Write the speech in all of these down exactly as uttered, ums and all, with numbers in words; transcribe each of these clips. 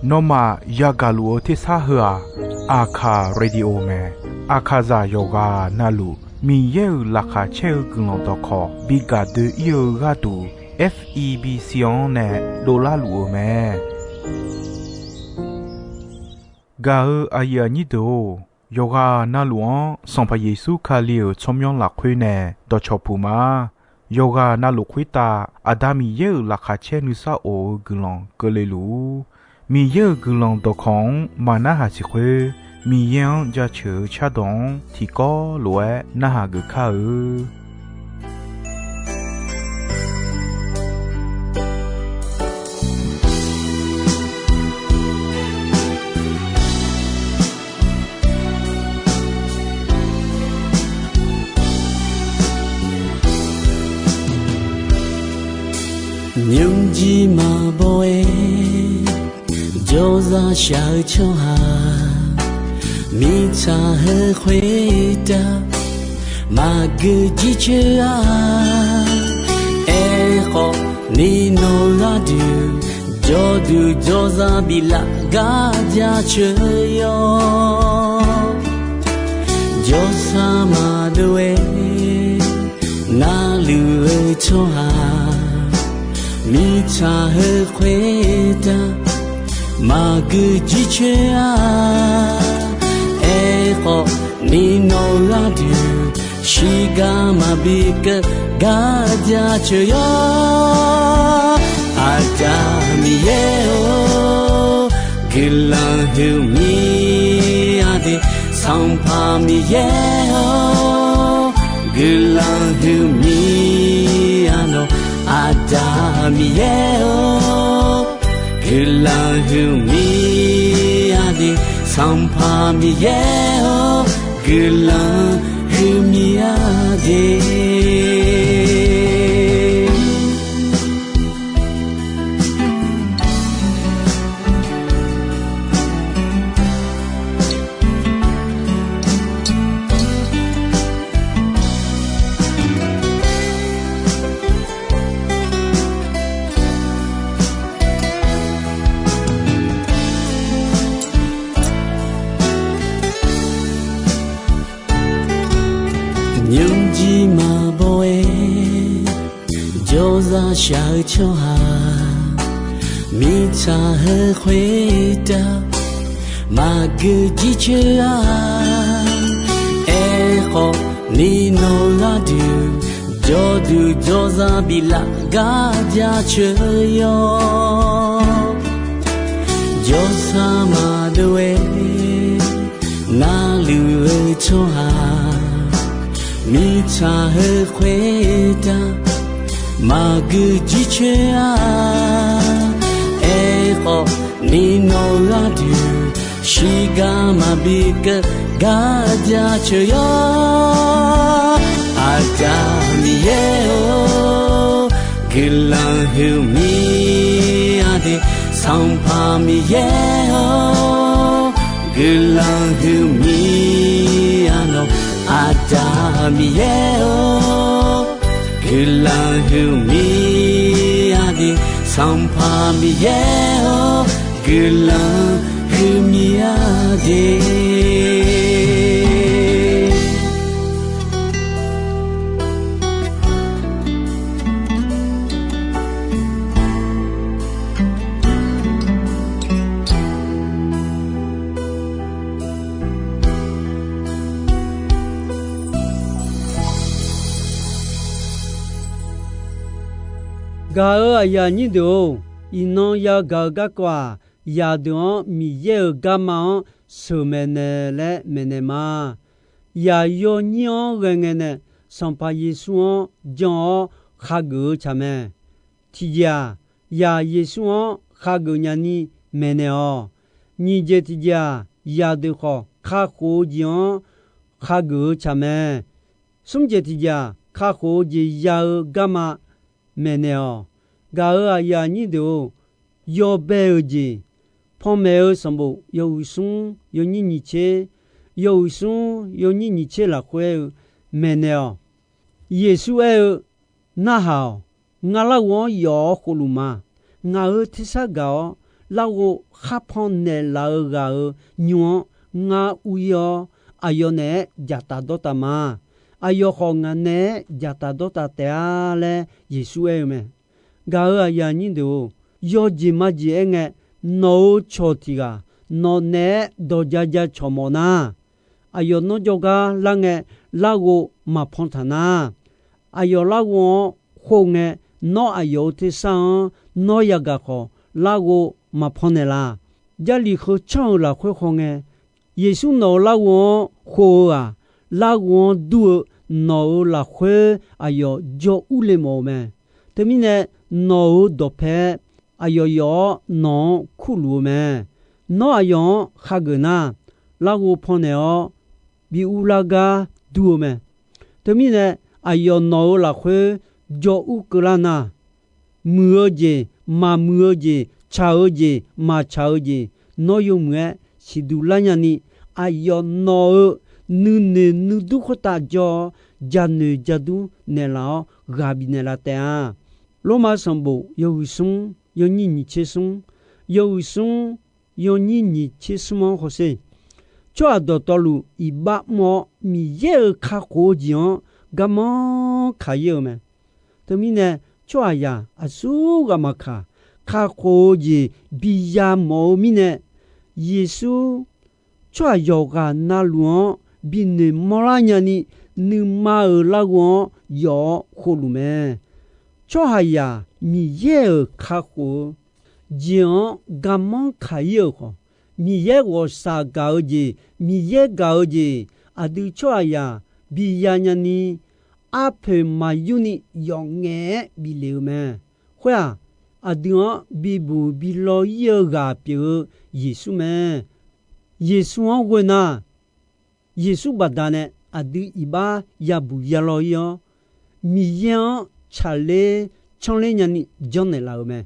Nawmaf yagaq luf-eu tersar heu-aq, Aqkaq radio mae. Aqkaqzaq yawqghaq navluf Miqyaer-euq laqkhaq caer-eu guiqlanq dawqkawq bi gaq doe-ir-eu gharduq, F E B C-anr nae dovlar luf-eu mae. Gaq-eu aqyuif aqnyir deuq-or, yawqghaq navluf-anr Sanqpaq Yeqsur Kali-euq tsawrmyanr lafkhoer nae dawqcawq puq ma. Yawqghaq navluf khoertav Aqda Miqyaer-euq laqkhaq caer nuisar of-eu guiqlanq keuvle luf-ur. Miqyaer-euq guiqlanq dawqkawq-anr maqnarhaq siq khoer, Miqyaer-anr jaceuq-eu cardawq-anr tiqkawv lof-aer narhaq geuf kar-eu. Nymrjir maqbaw-aer jawrzaq shaq-eu tsawrhaq, mirtsaq heu khoertav maqgeu jircoer-a. Aerkhawf, ni nawq gharduq jawrduq jawrzaq biflaf gar jaceuq yawr. Jawrsar maqdov-aer narluf-eu tsawrhaq, mirtsaq heu khoertav maqgeu jircoer-a. Aerkhawf, ni nawq gharduq shiqgar maqbi keuv gar jaceuq yawr. Aqda Miqyaer-or, guiqlanq huiqmya de. Sanqpaq Miqyaer-or, guiqlanq huiqmya nawq. Aqda Miqyaer-or, guiqlanq huiqmya de. Sanqpaq Miqyaer-or, guiqlanq huiqmya de. Nymrjir maqbaw-aer jawrzaq shaq-eu tsawrhaq, mirtsaq heu khoertav maqgeu jircoer-a. Aerkhawf, ni nawq gharduq jawrduq jawrzaq biflaf gar jaceuq yawr. Jawrsar maqdov-aer narluf-eu tsawrhaq, mirtsaq heu khoertav maqgeu jircoer-a. Aerkhawf, ni nawq gharduq shiqgar maqbi keuv gar jaceuq yawr. Aqda Miqyaer-or, guiqlanq huiqmya de. Sanqpaq Miqyaer-or, guiqlanq huiqmya nawq. Aqda Miqyaer-or, guiqlanq huiqmya de. Sanqpaq Miqyaer-or, guiqlanq huiqmya de. Gaq-euq aqyuif aqnyir deuq-or, iqnan yagaq-eu garkawv-aq, zaqdeuq-anr Miqyaer-euq garma-anr sheuqmaeq naeq laer maeqnaeq ma. Zaq yawnyir-anr ghae ngae nae Sanqpaq Yeqsur-anr jan-awr khageuf-eu tsaq mae. Tiqjeq-aq, zaq Yeqsur-anr khageuf nyani maeqnaeq-awq. Nyiq jeq tiqjeq-aq, zaqdeuq khawf kakhof-eu jeq-anr khageuf-eu tsaq mae. Smr jeq tiqjeq-aq, kakhof-eu jeq ya-eu garma maeqnaeq-awq. Gaq-euq aqyuif aqnyir deuq-or, yawbae-euq jeq, panmaeq-eu sanqbof yawhuiq smr yawnyir nyiq tser, yawhuiq smr yawnyir nyiq tser lafkhoer aer-eu maeqnaeq-awq. Yeqsur aer-eu, Narhaq-awq. Ngar larghov-anr yawf-awr khofluf ma. Ngaq-euq tersar gaq-awr, larghov kharpan naeqlaf-eu ghaq-euq nymr-anr ngar ur-ir-awr, aqyawf naeq-aer dzaqtaf dawrtaf ma. Aqyawf khawf, ngaq naeq-aer dzaqtaf dawrtaf taef-a laer Yeqsur aer-eu mae. Gaq-euq aqyuif aqnyir deuq-or, yawjeq majeq aerngae, nawq-euq cawq tiq ghaq nawq naeq-aer dawq ja ja cawq mawf nar, aqyawf nawr jawrgar lar ngae, larghov maqpan taq nar, aqyawf larghov-anr khov ngae, nawr aqyawf-euq tersar-anr nawr yagaq khawf, larghov maqpan naeqlaf. Jarlif heu canr-eu lafkhoer hawngae, Yeqsur nawq-euq larghov-anr khov-eu-aq, larghov-anr dur-eu nawq-euq lafkhoer aqyawf jawr urle mawf-eu mae. Teumirnae, nawq-euq dawqpae-aer aqyawf yawf-awr nawq-anr kurluf-eu mae. Nawr aqyawf-anr khageuf nar, larghov pannaeq-awr bi urlar gar dur-eu mae. Teumirnae, aqyawf nawq-euq lafkhoer jawr ur keuvlar nar, muiq-eu jeq, maqmuiq-eu jeq, tsaq-eu jeq, maqtsaq-eu jeq, nawr yawmuiq-aer siqduq lar nyani, aqyawf nawq-euq nuinoeq nuidur khoertav jawr-awr, jaqnoeq jadur naeqlaf-awr ghaq bifnaeq laf taef-a. Lormav sanqbof yawhuiq smr yawnyir nyiq tser smr, yawhuiq smr yawnyir nyiq tser smr-anr hawsher. Tsawrhaq dawqtawvluf iqbax mr-awr, Miqyaer-euq kakhof-eu jeq-anr garmanr kaq-ir-euq mae. Teumirnae, tsawrhaqzaq aqsur ghaq maqkaq, kakhof-eu jeq biya mawf-eu mirnae, Yeqsur tsawrhaq yawqghaq navluf-anr binoeq mawrlar nyani, nuima-euq larghov-anr yawf-awr khovluf mae. Tsawrhaqzaq Miqyaer-euq kakhof-eu jeq-anr garmanr kaq-ir-euq khawf, Miqyaer ghawqshaq gaq-eu jeq, Miqyaer gaq-eu jeq, aqdui tsawrhaqzaq biya nyani, arpoeq maqyurni yawf ngaef-aer bif lef-eu mae. Khoer-aq, aqdui-anr bibuq bi law-ir-eu ghaq pyeuf-eu Yeqsur mae. Yeqsur-anr ghoe nar, Yeqsur baqdanae aqdui iqbax yabuq ya law-ir-awr, Miqyaer-anr tsaqler canrler nyani janrnaeq laf-euq mae.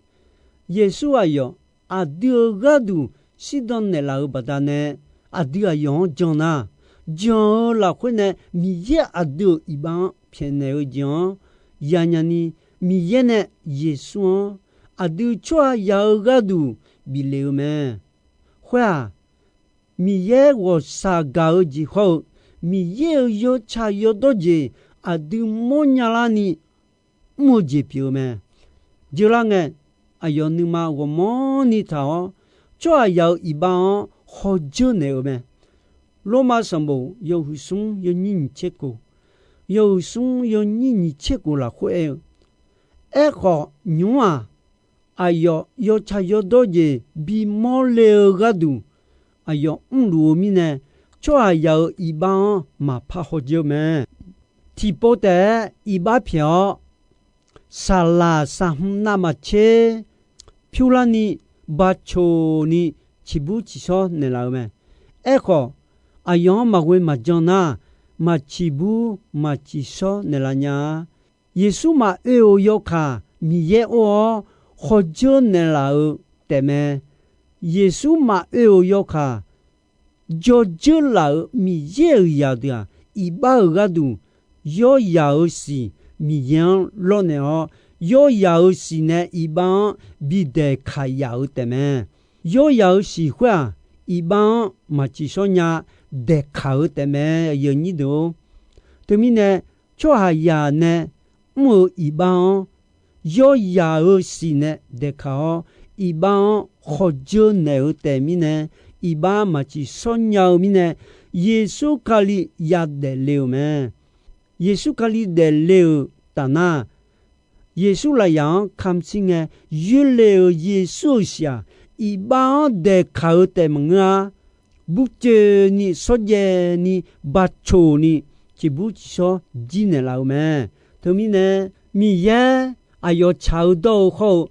Yeqsur aqyawf aqdui-euq gharduq shirdan naeqlaf-euq baqdanae, aqdui aqyawf-anr jan nar, jan-eu lafkhoer nae Miqyaer aqdui-euq iqbax-anr pyaeqnaeq-eu jeq-anr yanya ni, Miqyaer nae Yeqsur-anr aqdui tsawrhaqzaq-eu gharduq bif lef-eu mae. Khoer-aq, Miqyaer ghawqshaq gaq-eu jeq hawr-eu, Miqyaer-euq yawtsaq yawdawr jeq aqdui mawrnya larni mr-eu jeq pyeuf-eu mae. Jeular ngae, aqyawf nuima ghawqmanrni taq-awr, tsawrhaqzaq-euq iqbax-anr hawdzeur naeq-eu mae. Lormav sanqbof yawhuiq smr yawnyir nyiq tser kof, yawhuiq smr yawnyir nyiq tser kof lafkhoer aer-eu, Aerkhawf, nymr-aq, aqyawf yawtsaq yawdawr jeq bimawr le-eu gharduq aqyawf mrluf-eu mirnae, tsawrhaqzaq-euq iqbax-anr maqpar hawdzeur mae. Tiqpov taef-aer iqbax pyaeq-awr, saqlaq saqhmq navmaqtser pyur larni, baqcoq ni ciqbur ciqshawr naeqlaf-eu mae. Aerkhawf, aqyawf-anr maqghoe maqjan nar, maqciqbur maqciqshawr naeqlaf nya-a. Yeqsur maqoe-euq yawkaq Miqyaer or-awr hawdzeur naeqlaf-eu taefmae. Yeqsur maqoe-euq yawkaq jawrdzeur laf-euq Miqyaer-euq zaqdeuq-aq, iqbax-euq gharduq yawryaq-euq siq Miqyaer-anr lawrnaeq-awr, yawryaq-euq siq nae iqbax-anr bidaeqkaq yaf-eu taefmae. Yawryaq-euq siq khoer-aq, iqbax-anr maqciqshawr nya daeqkaq-eu taefmae. Teumirnae, tsawrhaqzaq nae mr-euq iqbax-anr yawryaq-euq siq nae daeqkaq-awr, iqbax-anr hawdzeur naeq-eu taef mirnae, iqbax maqciqshawr nya-eu mirnae, Yeqsur Kali yadaef le-euq mae. Yeqsur Kali daefle-euq tafnar, Yeqsur lafyaq-anr kamq shir ngae, yoerle-euq Yeqsur-euq siq-aq, iqbax-anr daeqkaq-eu taef maqngeur-a. Burcoeni shawrjaev ni, baqcoq ni, ciqbur ciqshawr jir naeqlaf-eu mae. Teumirnae, Miqyaer aqyawf tsaq-eu dawr-eu hawr-eu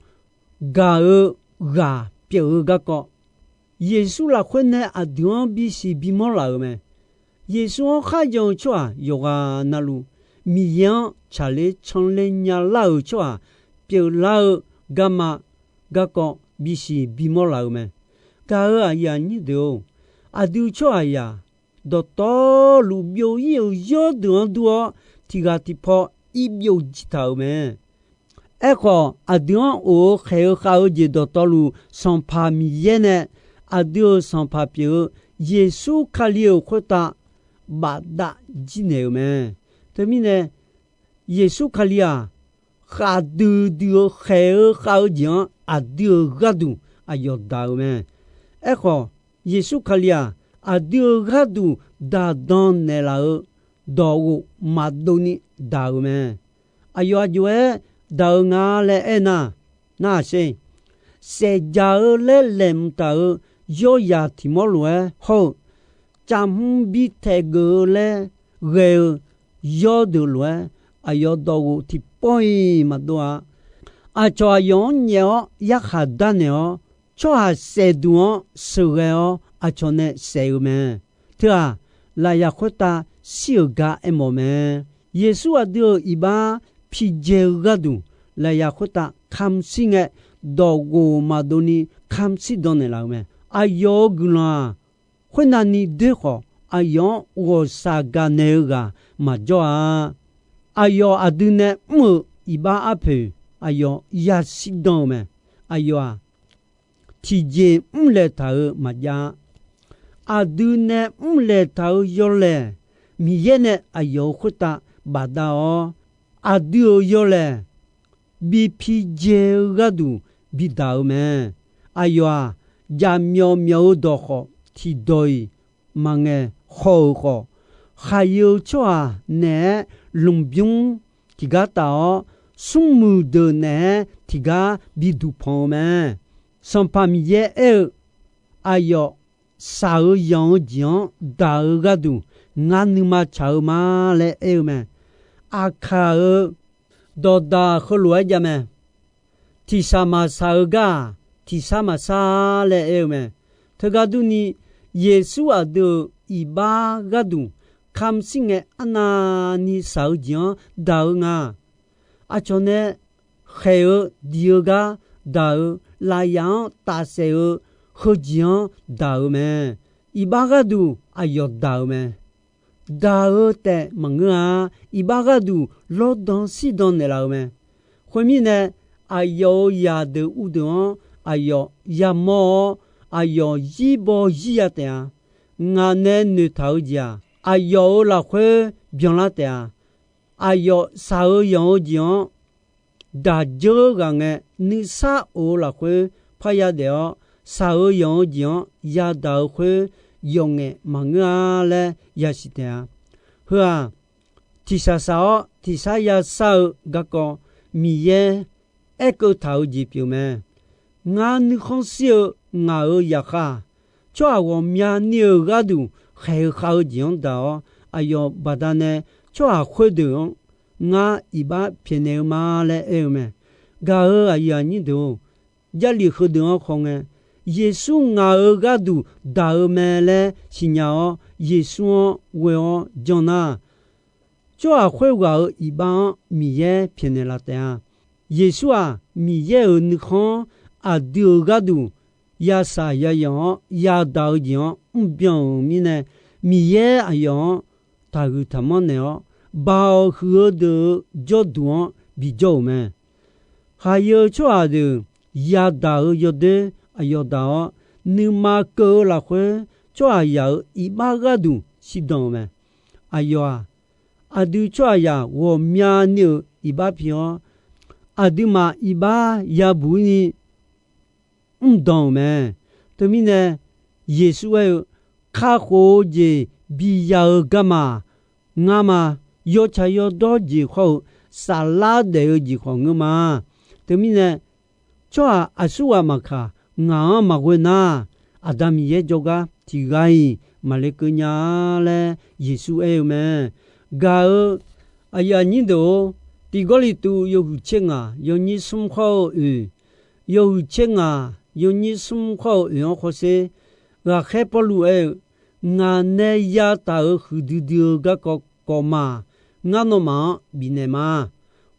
gaq-eu ghaq pyeuf-eu garkawv, Yeqsur lafkhoer nae aqdui-anr bisiq bimawr laf-euq mae. Yeqsur-anr kharjan-eu tsawrhaq yawqghaq navluf, Miqyaer-anr tsaqler canler nyalar-euq tsawrhaq pyeuflar-eu garma garkawv bisiq bimawr laf-euq mae. Gaq-euq aqyuif aqnyir deuq-or, aqdui tsawrhaqzaq dawqtawvluf byov-ir-euq yawrdeuq-anr dur-awr, tiq ghaq tiq paw irbyov jir taq-euq mae. Aerkhawf, aqdui-anr of-eu khaeq-eu khav-eu jeq dawqtawvluf, Sanqpaq Miqyaer nae aqdui-euq Sanqpaq pyeuf-eu Yeqsur Kali-euq khoertav bafdav jirnaeq-euq mae. Teumirnae, Yeqsur Kali-aq, khaqdui dui-eu khaeq-eu khav-eu jeq-anr aqdui-euq gharduq aqyawf daq-euq mae. Aerkhawf, Yeqsur Kali-aq, aqdui-euq gharduq daqdan naeqlaf-eu dawqghof maqdov ni daq-euq mae. Aqyawf aq jov-aer daq-eu nga laer aernar, nar-aq sher, saefjaq-eu laer laeqhmq taq-euq yawrzaq tiq mawr lof-aer hawr-eu, cavmr bi taeq geuf-eu laer ghae-eu yawrdeuq lof-aer, aqyawf dawqghof tiqpawf-iq maqdov-a. Aqcawq aqyawf-anr nyaef-awr yarkhaq darnaeq-awr, tsawrhaq saefduq-anr sheuqghae-awr aqcawq nae saef-eu mae. Teu-aq, lafyaq khoertav shir-euq gar aermawf mae. Yeqsur aqdui-euq iqbax pijae-eu gharduq, lafyaq khoertav kamq shir ngae, dawqghof maqdov ni kamq shir dan naeqlaf-eu mae. Aqyawf-euq guiqlanq-aq, khoernavni doer khawf, aqyawf-anr ghawqshaq gaqnaeq-eu ghaq maqjawr-a. Aqyawf aqdui nae mr-euq iqbax arpoeq, aqyawf yashir dan-eu mae. Aqyawf-aq, tiqjeq mrlaeq taq-euq maqjav-a. Aqdui nae mrlaeq taq-euq yawlaeq, Miqyaer nae aqyawf-euq khoertav bafdav-awr, aqdui-euq yawlaeq bi pijae-eu gharduq bidaq-eu mae. Aqyawf-aq, jaqmyawf myawf-eu dawq khawf tiqdawq-iq maqngaeq haw-euq khawf, khaqyeu-eu tsawrhaq naeq-aer lmqbymr tiqgar taf-awr, smrmuiq deuq naeq-aer tiqgar biduq panq-eu mae. Sanqpaq Miqyaer aer-eu, aqyawf shaq-eu yanq-eu jeq-anr daq-eu gharduq ngar nuima tsaq-eu ma laer aer-eu mae. Aqkaq-euq dawqdaq heulof-aer jav mae. Tiqshaq maqshaq-eu gar-aq, tiqshar maqshar laer aer-eu mae. Teugar durni, Yeqsur aqdui-euq iqbax gharduq kamq shir ngae, arnavni shaq-eu jeq-anr daq-eu nga. Aqcawq nae khaeq-eu diq-eu gar daq-eu, lafyaq-anr tafsaef-eu heujeq-anr daq-eu mae. Iqbax gharduq aqyawf daq-eu mae. Daq-eu taef maqngeur-a. Iqbax gharduq lawrdan shirdan naeqlaf-eu mae. Khoermirnae, aqyawf-euq zaqdeuq uvdeuq-anr aqyawf yamawr-awr, aqyawf zirbaw zirya taef-a. Ngaq nae noeqtaq-eu jeq-aq, aqyawf-euq lafkhoer byanlar taef-a. Aqyawf shaq-eu yanq-eu jeq-anr daq dzeur ghaq ngae, nuisar of-eu lafkhoer parya daef-awr, shaq-eu yanq-eu jeq-anr yadaq-eu khoer yawf ngaef maqngeur-a laer yasiq taef-a. Heu-aq, tiqshaq shaq-awr tiqshar yashar-eu garkawv Miqyaer aerkeuv taq-eu jeq pyeuf mae. Ngar nuikhanr shir-eu ngaq-euq zaqkhav-aq, tsawrhaq ghawqmyani-euq gharduq khaeq-eu khav-eu jeq-anr daq-awr, aqyawf baqdanae tsawrhaq khoerdeuq-anr ngar iqbax pyaeqnaeq-eu ma laer aer-eu mae. Gaq-euq aqyuif aqnyir deuq-or, Jarlif heudeuq-anr khawf ngae, Yeqsur ngaq-euq gharduq daq-eu mae laer siqnya-awr, Yeqsur-anr ghoe-awr jan nar, tsawrhaq khoerghaq-euq iqbax-anr Miqyaer pyaeqnaeq laf taef-a. Yeqsur-aq, Miqyaer-euq nuikhanr aqdui-euq gharduq yashaq yayanq-awr yadaq-eu jeq-anr mrbyan-euq mirnae, Miqyaer aqyawf-anr taqhuiq taqmanr naeq-awr, baoq huiq-eu deuq-euq jawrduq-anr bijawr-euq mae. Khaqyeu tsawrhaq deuq yadaq-euq yawdoer aqyawf daq-awr, nuima keuv-eu lafkhoer tsawrhaqzaq-euq iqbax gharduq shirdan-euq mae. Aqyawf-aq, aqdui tsawrhaqzaq ghawqmyani-euq iqbax pi-awr, aqduimaf iqbax yabuq-ir ni mrdan-euq mae. Teumirnae, Yeqsur aer-eu, kakhof-eu jeq biya-eu garma, ngar ma, yawtsaq yawdawr jeq hawr-eu saflar daef-eu jeq khawf ngeur ma. Teumirnae, tsawrhaq aqsurghaq maqkaq, ngaq-anr maqghoe nar, Aqda Miqyaer jawrgar tiqghaq-iq maqle keuv nya laer Yeqsur aer-eu mae. Gaq-eu aqyuif aqnyir deuq-or, Tiq Gawrliqtu yawhuiq tser ngaq yawnyir smr khawr-eu oeq, yawhuiq tser ngaq yawnyir smr khawr-eu oeq-anr khawrsher, ghaqkhaer Pawrluv aer-eu, ngaq nae yataq-euq huiqdui dui-eu garkawv kawv ma. Ngar nawmaf-anr bifnaeq ma.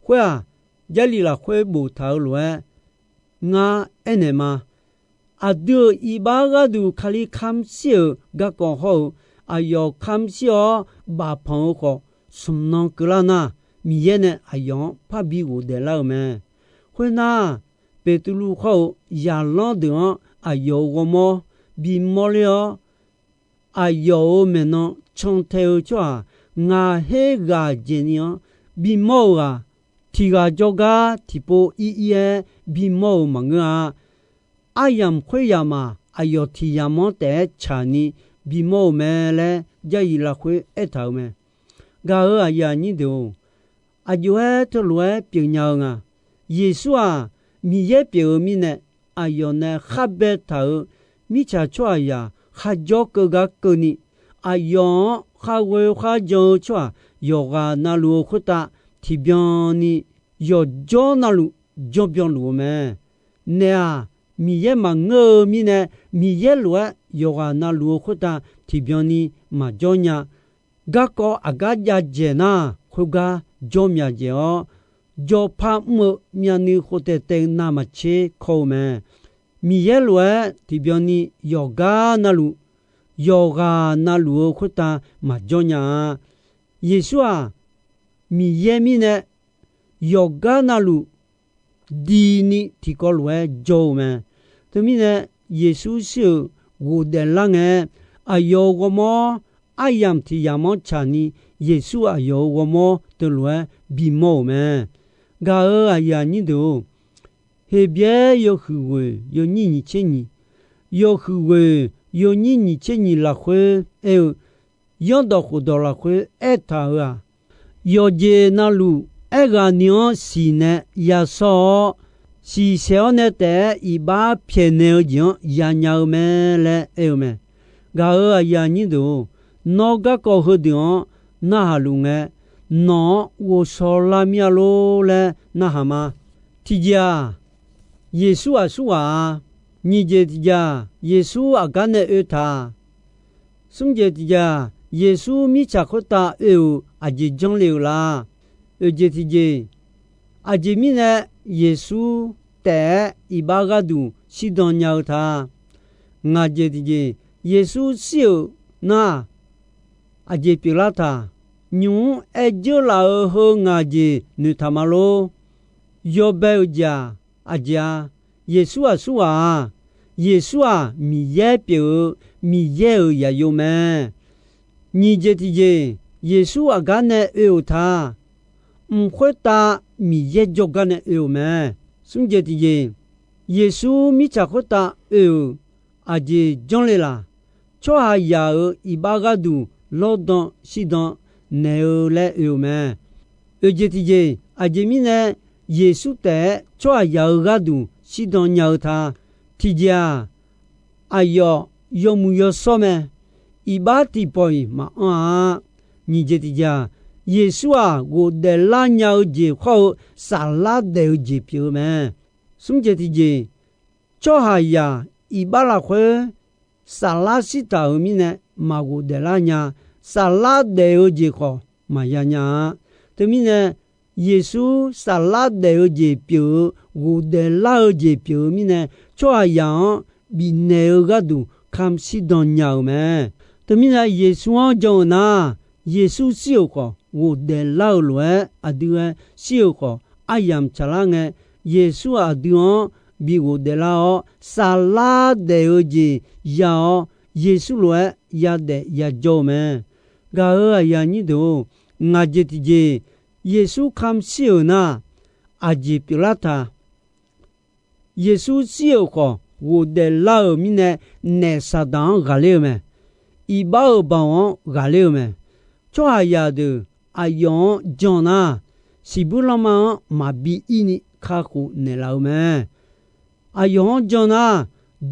Khoer-aq, Jarlif lafkhoer boftaq-eu lof-aer ngar aernaeq ma. Aqdui-euq iqbax gharduq Kali kamq shir-euq garkawv hawr-eu, aqyawf kamq shir-awr bafpanq-eu khawf, smq nan keuvlar nar, Miqyaer nae aqyawf-anr parbi ghofdaef lar-euq mae. Khoernar, Beqtuvluv khawr-eu zaqlanr deuq-anr aqyawf-euq ghawrmawr bimawr ler-awr, aqyawf-euq maeqnan cantae-eu tsawrhaq ngaq her ghaq dzaeqni-anr bimawr-euq ghaq, tiq ghaq jawrgar tiqpov ir ir-aer bimawr-euq maqngeur-a. Aryamq khoeryamq-aq, aqyawf tiq yamq-anr taef-aer tsaqni bimawr-euq mae laer Jarlif lafkhoer aertaq-euq mae. Gaq-euq aqyuif aqnyir deuq-or, aqjox-aer teulof-aer pyeufnya-eu nga. Yeqsur-aq, Miqyaer pyeuf-eu mirnae, aqyawf nae khar baetaq-euq mirtsaq tsawrhaqzaq kharjawr keuv gar keuvni, aqyawf-anr kharghoe kharjan-eu tsawrhaq yawqghaq navluf-eu khoertav tiqbyan ni yawqjawr navluf janrbyan luf-eu mae. Naef-aq, Miqyaer maqngeur-eu mirnae, Miqyaer lof-aer yawqghaq navluf-eu khoertav tiqbyan ni maqjawr nya. Garkawv aqgar jav dzaeq nar, khoergar jawr myaq dzaeq-awr, jawrpar mr-eu myavnuiv khoftaeq taev-eu navmaqtser kawr-eu mae. Miqyaer lof-aer tiqbyan ni yawqgar navluf, yawqghaq navluf-eu khoertav maqjawr nya-a. Yeqsur-aq, Miqyaer mirnae yawqgar navluf dini tiqkawv lof-aer jawr-eu mae. Teumirnae, Yeqsur shir-euq ghofdaef lar ngae, aqyawf-euq ghawrmawr aryamq tiq yamq-anr tsaqni, Yeqsur aqyawf-euq ghawrmawr teulof-aer bimawr-euq mae. Gaq-euq aqyuif aqnyir deuq-or, Heqbyaer yawhuiq ghoeq yawnyir nyiq tser nyiq, yawhuiq ghoeq yawnyir nyiq tser nyiq lafkhoer aer-eu, Zanrdawq khofdawq lafkhoer aertaq-euq-aq, yawqjeq navluf aerghaqni-anr siqnae yashawr-awr, siqsaeq-awr nae taef-aer iqbax pyaeqnaeq-eu jeq-anr yanya-eu mae laer aer-eu mae. Gaq-euq aqyuif aqnyir deuq-or, nawr garkawv heudeuq-anr narhaq luf ngae, nawq-anr ghovshaw lar mir-a lor laer narhaq ma. Tiqjeq-aq, Yeqsur aqsurghaq-a. Nyiq jeq tiqjeq-aq, Yeqsur aqgar nae oetaq-a. Smr jeq tiqjeq-aq, Yeqsur mirtsaq khoertav oe-euq aqjeq janrle-euq la? Oeq jeq tiqjeq, aqjeq mirnae Yeqsur taef-aer iqbax gharduq shirdan nya-eu ta? Ngaq jeq tiqjeq, Yeqsur shir-euq nar, aqjeq pyeuflar taq? Nymq-mr aer dzeur laf-euq heu ngaq jeq noeqtaq ma lor. Yawbae-euq jeq-aq, aqjeq-a, Yeqsur aqsurghaq-a. Yeqsur-aq, Miqyaer pyeuf-eu, Miqyaer-euq zaqyo mae. Nyiq jeq tiqjeq, Yeqsur aqgar nae oe-euq ta? Mq khoertav Miqyaer jawrgar nae oe-euq mae. Smr jeq tiqjeq, Yeqsur mirtsaq khoertav oe-euq aqjeq janrle laq? Tsawrhaqzaq-euq iqbax gharduq lawrdan shirdan naeq-eu laer oe-euq mae. Oeq jeq tiqjeq, aqjeq mirnae Yeqsur taef-aer tsawrhaqzaq-euq gharduq shirdan nya-eu ta? Tiqjeq-aq, aqyawf yawmuiq yawshawr mae. Iqbax tiqpawf-iq maqanr-a. Nyiq jeq tiqjeq-aq, Yeqsur-aq, ghofdaef lar nya-eu jeq khawr-eu saflar daef-eu jeq pyeuf-eu mae. Smr jeq tiqjeq, tsawrhaqzaq iqbax lafkhoer saflar shirtaq-euq mirnae maqghof daeflar nya. Saflar daef-eu jeq khawf maqya nya-a. Teumirnae, Yeqsur saflar daef-eu jeq pyeuf-eu, ghofdaef lar-eu jeq pyeuf-eu mirnae, tsawrhaqzaq-anr bifnaeq-eu gharduq kamq shirdan nya-euq mae. Teumirnae, Yeqsur-anr jan-euq nar, Yeqsur shir-euq khawf ghofdaef lar-eu lof-aer, aqdui-aer shir-euq khawf aryamq tsaqlar ngae, Yeqsur aqdui-anr bi ghofdaef lar-awr, saflar daef-eu jeq ya-awr, Yeqsur lof-aer yadaef yajawr-eu mae. Gaq-euq aqyuif aqnyir deuq-or, ngaq jeq tiqjeq, Yeqsur kamq shir-euq nar, aqjeq pyeuflar ta? Yeqsur shir-euq khawf ghofdaef lar-euq mirnae, naef Saqdaq-anr ghaqler-eu mae. Iqbax-euq baoq-anr ghaqler-eu mae. Tsawrhaqzaq deuq aqyawf-anr jan nar, siqbuir lanma-anr maqbi ir ni kakhof naeqlaf-eu mae. Aqyawf-anr jan nar,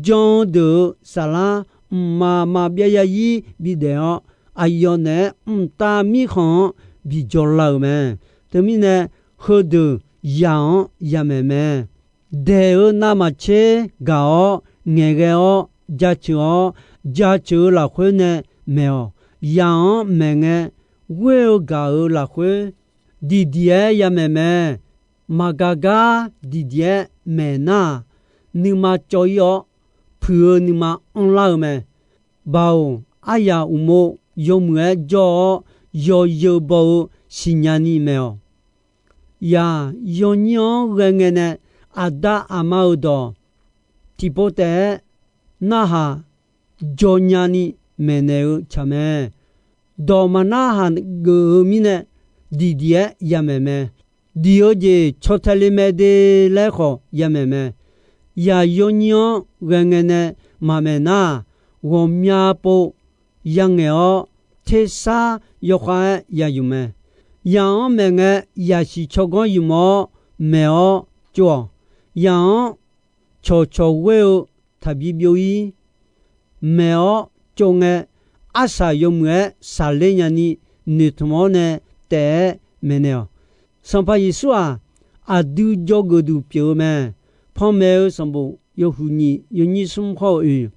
jan-eu deuq-euq saflar mqmaq maqbyav yazir bidaef-awr, aqyawf naeq-aer mqtav mirkhanq-anr bi jawrlar-euq mae. Teumirnae, heudeuq zaq-anr yamaeq mae. Daeq-eu navmaqtser gaq-awr ngaeqghae-awr jaceuq-awr, jaceuq-eu lafkhoer nae maeq-awq. Zaq-anr maeq ngae, ghoer-eu gaq-euq lafkhoer diqdiq-aer yamaeq mae. Maqgaq gar diqdiq-aer maeq nar-aq, nuima cawv-ir-awr, puiq-eu nuima anrlar-eu mae. Baoq aryaq uqmov yawmuiq-aer jawr-awr, yawzeu baw-eu siqnya ni maeq-awq. Yaq yawnyir-anr ghae ngae nae, aqda aqma-euq dawq tiqpov taef-aer narhaq jawr nyani maeqnaeq-eu tsaq mae. Dawq maqnarhaq geuf-eu mirnae diqdiq-aer yamaeq mae. Diq-eu jeq caw tae le mae de laer khawf yamaeq mae. Yaq yawnyir-anr ghae ngae nae maqmaeq nar, ghawqmya pov yangaeq-awr, tersar yawkhav-aer ya yuf mae. Yaq-anr maeq ngae, yaqsiq tsawrganr yuf-awr maeq-awr tsov-awq. Yaq-anr cawqcawq ghoer-eu taqbi byov-ir. Maeq-awr tsov ngae, arsaq yawmuiq-aer saqler nyani noeqtmq-awr nae taef-aer maeqnaeq-awq. Sanqpaq Yeqsur-aq, aqdui jawrgeuf duq pyeuf-eu mae. Panmaeq-eu sanqbof yawhuiq nyiq yawnyir smr hawr-eu oeq,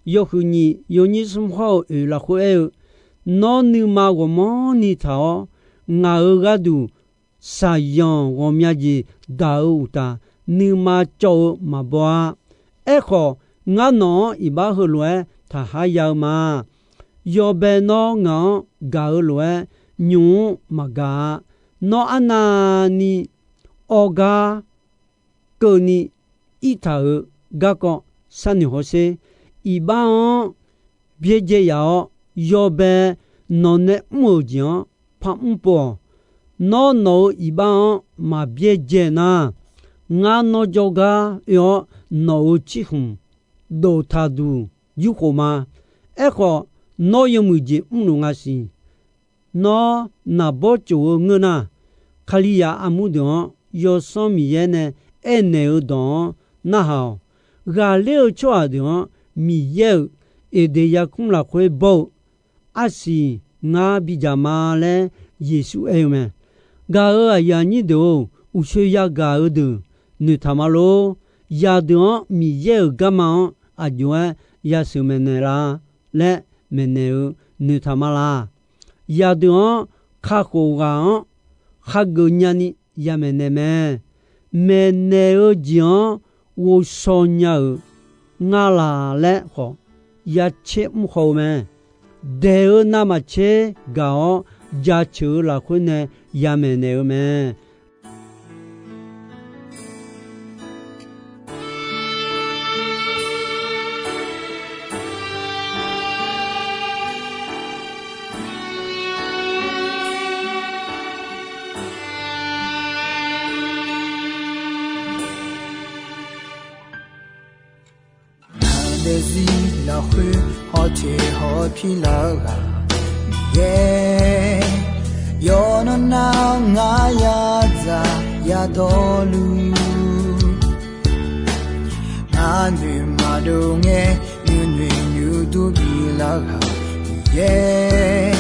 yawhuiq nyiq yawnyir smr hawr-eu oeq lafkhoer aer-eu, Nawr nuima ghawqmanrni taq-awr, ngaq-euq gharduq shaqzanq ghawqmya jeq daq-eu uqtaf, nuima cawv-eu maqbaw-a. Aerkhawf, ngar nawq-anr iqbax heulof-aer taqhar ya-eu ma. Yawbae nawr ngaq-anr gaq-eu lof-aer, nymq-mr maqgaq-a. Nawr arnavni awr gar keuvni irtaq-euq garkawv sharnoeq hawsher. Iqbax-anr byaerdzae yaf-awr, yawbae nawq nae mr-euq jeq-anr par mr pov-awq. Nawr nawq-euq iqbax-anr maq byaerdzae nar, ngar nawr jawrgar oe-awr, nawq-euq tsirkhmq dof taqduq yurkhof ma. Aerkhawf, nawr yawmuiq jeq mrluf nga siq. Nawr naqbawr tsof-eu ngeur nar, Kalizaq armur deuq-anr Yawsanr Miqyaer nae aernaeq-eu dawq-anr narhaq-awq. Ghaqler-eu tsawrhaq deuq-anr Miqyaer-euq Eqdeq yarkmr lafkhoer bawr-eu arsiq ngar bidzaq ma laer Yeqsur aer-eu mae. Gaq-euq aqyuif aqnyir deuq-or, uqshoe yagaq-eu deuq noeqtaq ma lor. Zaqdeuq-anr Miqyaer-euq garma-anr aqjox-aer yasheuq maeqnaeq la laer maeqnaeq-eu noeqtaq ma laq. Zaqdeuq-anr kakhof ghaq-anr khageuf nyani yamaeq naeq mae. Maeqnaeq-eu jeq-anr ghovshaw nya-euq nga laq laer khawf, yacaer mr haw-eu mae. Daeq-eu navmaqtser gaq-awr jaceuq-eu lafkhoer nae yamaeq naeq-eu mae. Ngaq daefzir lafkhoer hawteq hawpir lar-eu ghaq Miqyaer, yawqnan nar ngar yadzaq yadawrluf, ngar noeq maqdov ngae nuinoeq nuidur bif lar-eu ghaq Miqyaer,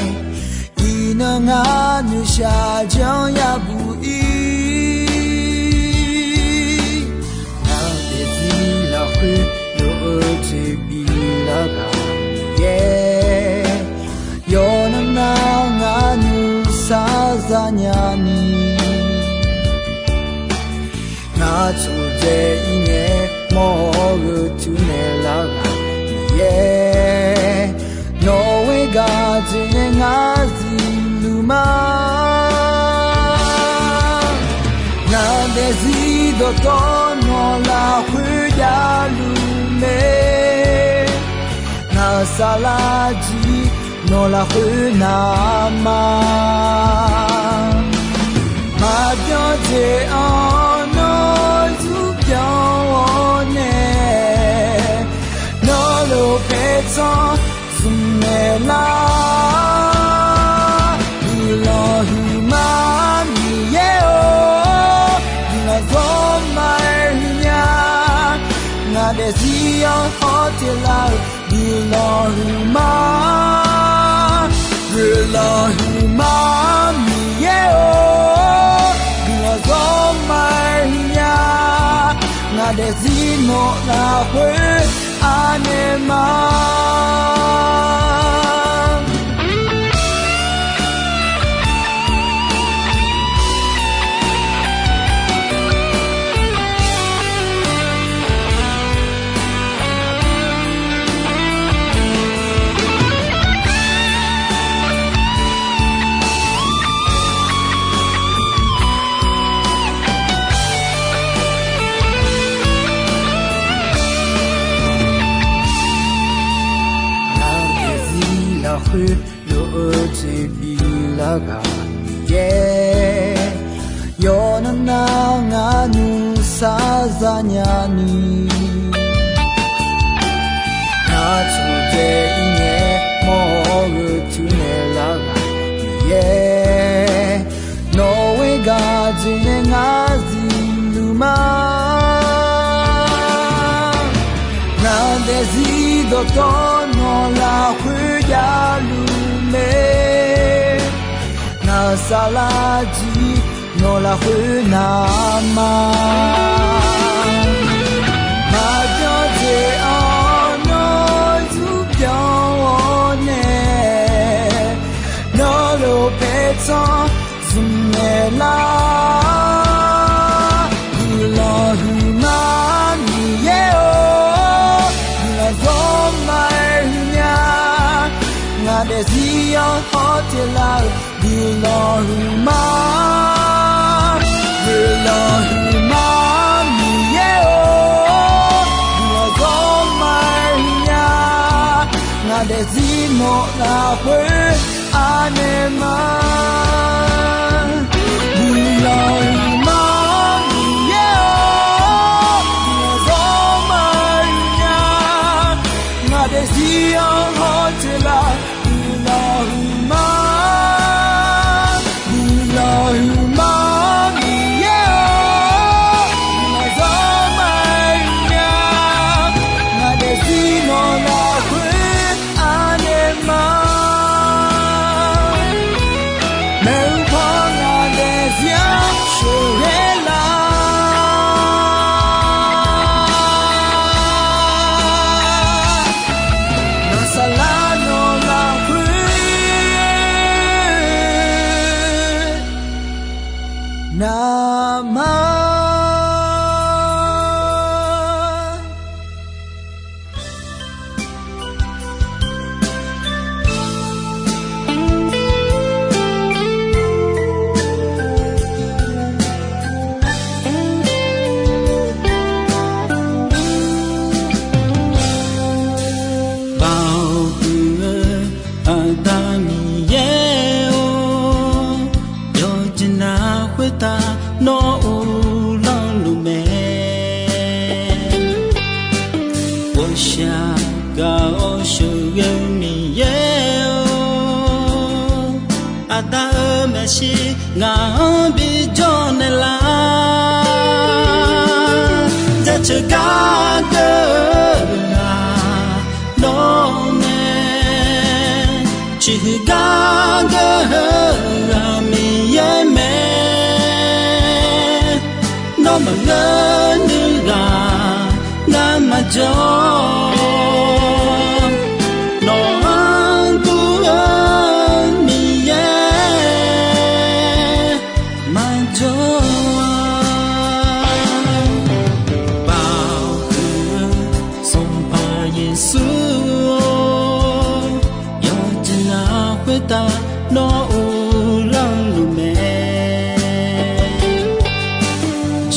iqnan ngar noeqshaq janr yabuq ir. Ngaq daefzir lafkhoer lof-eu jeq bif lar-eu ghaq Miqyaer, yawqnan nar ngar nuisar zanya ni, ngar tsofdzae ir ngae mawr-eu teunaeq lar-eu ghaq Miqyaer, nawq-eu gaq jeq nae ngar zifluf ma. Ngaq daefzir dawqtawv nawq lafkhoer javluf mae. Ngaq-euq saflar jir nawq lafkhoer navma, maqbyan jeq-anr nawr zurbyan-awr nae, nawq lof paertsanr smq naeq lar. Guiqlanq huiqma Miqyaer-or, guiqlanq zawr ma-aer huiqnya. Ngaq daefzir-anr hawteq lar-eu guiqlanq huiqma, guiqlanq huiqma Miqyaer-or, guiqlanq zawr ma-aer huiqnya. Ngaq daefzir nawq lafkhoer anaeq ma. Khoerlof-eu jeq biflar ghaq Miqyaer, yawqnan nar ngar nuisar zanya ni, ngar cawqdzae ir ngae mawr-eu teunaeq lar ghaq Miqyaer, nawq-eu ghoer gaq jeq nae ngar zifluf ma. Ngar daefzir dawqtawvluf nawq lafkhoer javluf mae. Ngar saflar jir nawq lafkhoer navma. Maqbyan jeq-anr nawr yur byan-awr nae, nawr lof paertsanr zmq naeq lar. Guiqlanq huiqma Miqyaer-or, guiqlanq zawr ma-aer huiqnya. Ngaq daefzir-anr hawteq lar-euq guiqlanq huiqma. Guiqlanq huiqma Miqyaer-or, guiqlanq zawr ma-aer huiqnya. Ngaq daefzir nawq lafkhoer anaeq ma. Guiqlanq huiqma Miqyaer-or, guiqlanq zawr ma-aer huiqnya. Ngaq daefzir-anr hawteq lar-euq guiqlanq huiqma. Guiqlanq huiqma Miqyaer-or, guiqlanq zawr ma-aer huiqnya. Ngaq daefzir nawq lafkhoer anaeq ma. Maeqhu paw ngaq daefzir-anr sheuqghae lar. Ngar saflar nawq lafkhoer navma. Baoq huiq-eu Aqda Miqyaer-or, yawqjeq navluf khoertav nawr uvlanr luf mae. Ghawqshaq gaq-awr sheuqghae-eu Miqyaer-or, Aqda-euq maeqshi ngaq-anr bijawr naeqlar. Jaceuq gar geur-eu ghaq nawr mae. Ciqhuiq gar geur-eu ghaq Miqyaer mae. Nawr maqngeur nuiv ghaq ngar maqjawr. Nawq-anr dur-eu Miqyaer maqjawr-a. Baoq huiq-eu Sanqpaq Yeqsur-or, yawqjeq navluf khoertav nawr uvlanr luf mae.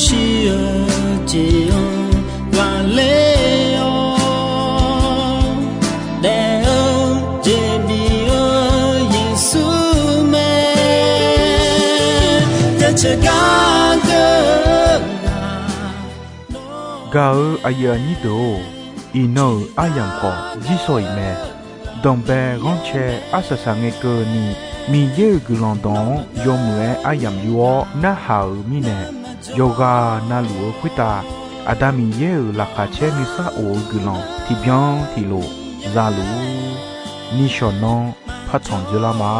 Shir-eu jeq-anr ghaqler-awr, daef-eu jeq bif-eu Yeqsur mae. Jaceuq gar geur-eu ghaq nawr. Gaq-eu aqyuif aqnyir deuq-or, iqnan-euq aryamq khawf jir shaw-iq mae. Danqbae ghanrcae arsaq saq ngae keuvni, Miqyaer-euq guiqlanq dawq-anr yawmuiq-aer aryamq yur-awr narhaq-euq mirnae, yawqghaq navluf-eu khoertav Aqda Miqyaer-euq laqkhaq caer nuisar of-eu guiqlanq tiqbyan tiqlof za luf-ur. Nishawq nanr partanq dzeurlar ma.